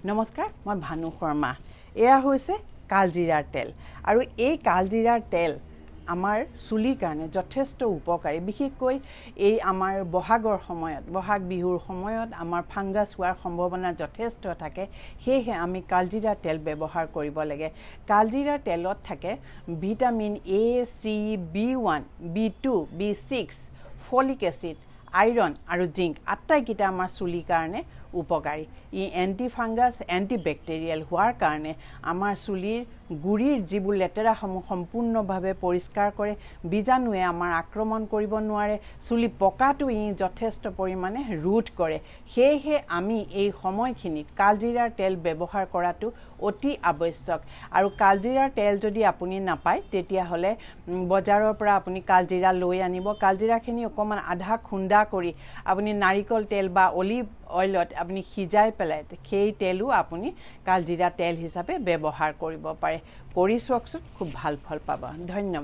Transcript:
নমস্কাৰ, মই ভানু শৰ্মা। এয়া হৈছে কালজিৰাৰ তেল আৰু এই কালজিৰাৰ তেল আমাৰ চুলিৰ কাৰণে যথেষ্ট উপকাৰী। বিশেষকৈ এই আমাৰ বহাগৰ সময়ত, বহাগ বিহুৰ সময়ত আমাৰ ফাংগাছ হোৱাৰ সম্ভাৱনা যথেষ্ট থাকে। সেয়েহে আমি কালজিৰা তেল ব্যৱহাৰ কৰিব লাগে। কালজিৰা তেলত থাকে vitamin A, C, B1, B2, B6, folic acid, iron আৰু জিংক। আটাইকেইটা আমাৰ চুলিৰ কাৰণে উপকাৰী। ই এণ্টি ফাংগাছ, এণ্টি বেক্টেৰিয়েল হোৱাৰ কাৰণে আমাৰ চুলিৰ গুৰিৰ যিবোৰ লেতেৰাসমূহ সম্পূৰ্ণভাৱে পৰিষ্কাৰ কৰে। বীজাণুৱে আমাৰ আক্ৰমণ কৰিব নোৱাৰে। চুলি পকাটো ই যথেষ্ট পৰিমাণে ৰোধ কৰে। সেয়েহে আমি এই সময়খিনিত কালজিৰাৰ তেল ব্যৱহাৰ কৰাটো অতি আৱশ্যক। আৰু কালজিৰাৰ তেল যদি আপুনি নাপায়, তেতিয়াহ'লে বজাৰৰ পৰা আপুনি কালজিৰা লৈ আনিব। কালজিৰাখিনি অকণমান আধা খুন্দা কৰি আপুনি নাৰিকল তেল বা অলিভ অইলত আপুনি সিজাই পেলাই সেই তেলো আপুনি কালজিৰা তেল হিচাপে ব্যৱহাৰ কৰিব পাৰে। কৰি চাওকচোন, খুব ভাল ফল পাব। ধন্যবাদ।